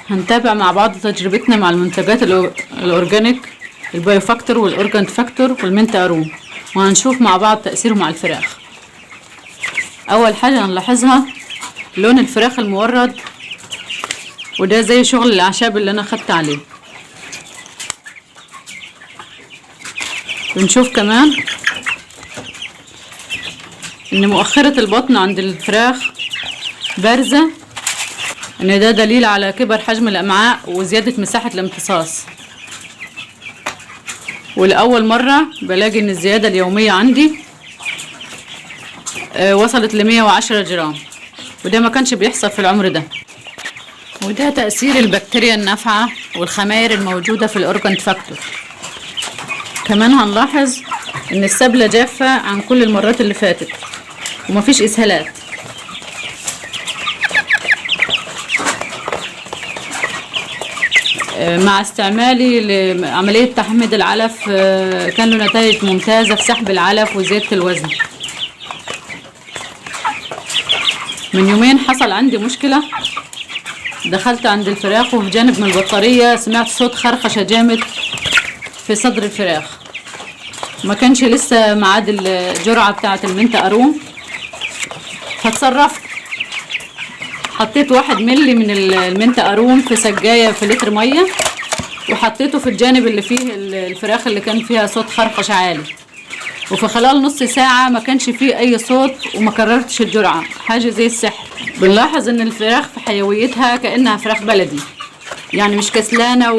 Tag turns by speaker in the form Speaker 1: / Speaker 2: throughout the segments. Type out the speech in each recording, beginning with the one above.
Speaker 1: هنتابع مع بعض تجربتنا مع المنتجات ال organic، ال Bio Factor وال Organ Factor وال Mint Arom، وهنشوف مع بعض تأثيرهم على الفراخ. اول حاجة هنلاحظها لون الفراخ المورد، وده زي شغل الاعشاب اللي انا خدت عليه. بنشوف كمان ان مؤخرة البطن عند الفراخ بارزة، ان ده دليل على كبر حجم الامعاء وزيادة مساحة الامتصاص. ولأول مرة بلاقي ان الزيادة اليومية عندي وصلت ل110 جرام، وده ما كانش بيحصل في العمر ده. وده تأثير البكتيريا النافعة والخمائر الموجودة في ال Organ Factor. كمان هنلاحظ ان السبلة جافة عن كل المرات اللي فاتت ومفيش اسهالات. مع استعمالي لعملية تحميض العلف كان له نتائج ممتازة في سحب العلف وزيادة الوزن. من يومين حصل عندي مشكلة، دخلت عند الفراخ وفي جانب من البطارية سمعت صوت خرخشة جامد في صدر الفراخ. ما كانش لسه ميعاد الجرعة بتاعة ال Mint Arom، فاتصرفت، حطيت 1 ملي من ال Mint Arom في سجاية في لتر مية، وحطيته في الجانب اللي فيه الفراخ اللي كان فيها صوت خرخش عالي. وفي خلال نص ساعة ما كانش فيه أي صوت وما كررتش الجرعة، حاجة زي السحر. بنلاحظ إن الفراخ في حيويتها كأنها فراخ بلدي، يعني مش كسلانة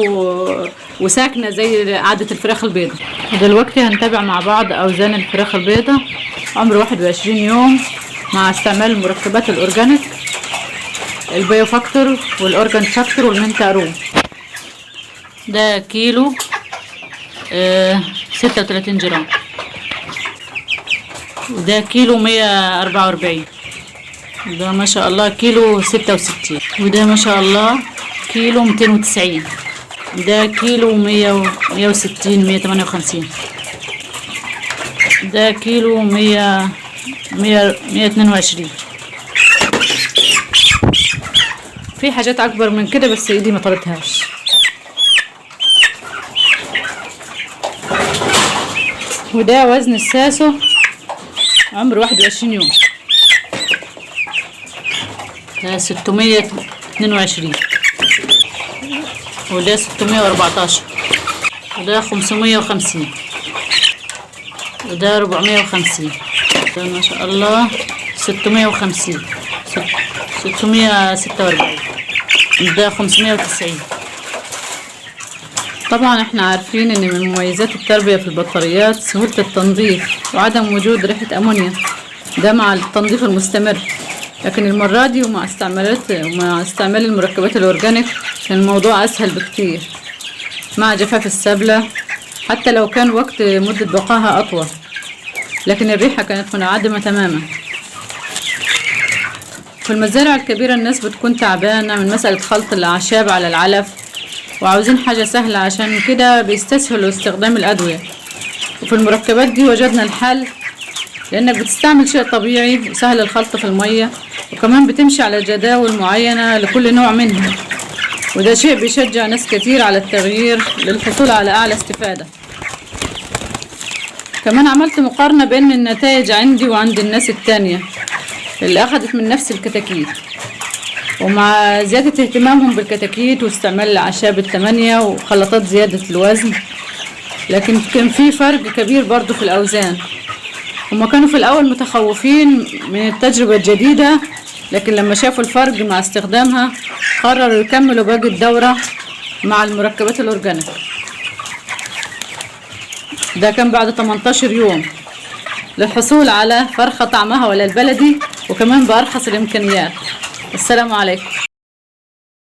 Speaker 1: وساكنة زي عادة الفراخ البيضة. دلوقتي هنتابع مع بعض أوزان الفراخ البيضة عمر 21 يوم مع استعمال المركبات ال organic، ال Bio Factor وال Organ Factor وال Mint Arom. ده كيلو 36 جرام، وده كيلو 144، ده ما شاء الله كيلو 66، وده ما شاء الله كيلو 290، ده كيلو 160، 158، ده كيلو 122. في حاجات أكبر من كده بس إيدي ما طلبتهاش. وده وزن الساسو عمره 21 يوم، ده 622، وده 614، وده 550، وده 450، ده ما شاء الله 650، 646، ده 590. طبعا احنا عارفين ان من مميزات التربية في البطاريات سهولة التنظيف وعدم وجود ريحة امونيا، ده مع التنظيف المستمر. لكن المرة دي ومع استعمال المركبات ال organic كان الموضوع اسهل بكتير، مع جفاف السبلة حتى لو كان وقت مدة بقائها اطول، لكن الريحة كانت منعدمة تماما. في المزارع الكبيرة الناس بتكون تعبانة من مسألة خلط الأعشاب على العلف وعاوزين حاجة سهلة، عشان كده بيستسهلوا استخدام الأدوية. وفي المركبات دي وجدنا الحل، لأنك بتستعمل شيء طبيعي وسهل الخلط في المية، وكمان بتمشي على جداول معينة لكل نوع منها، وده شيء بيشجع ناس كتير على التغيير للحصول على أعلى استفادة. كمان عملت مقارنة بين النتائج عندي وعند الناس التانية اللي أخدت من نفس الكتاكيت، ومع زيادة اهتمامهم بالكتاكيت واستعمال الأعشاب التمانية وخلطات زيادة الوزن، لكن كان في فرق كبير برضو في الأوزان. هما كانوا في الأول متخوفين من التجربة الجديدة، لكن لما شافوا الفرق مع استخدامها قرروا يكملوا باقي الدورة مع المركبات ال organic. ده كان بعد 18 يوم للحصول على فرخة طعمها ولا البلدي، وكمان بأرخص الإمكانيات. السلام عليكم.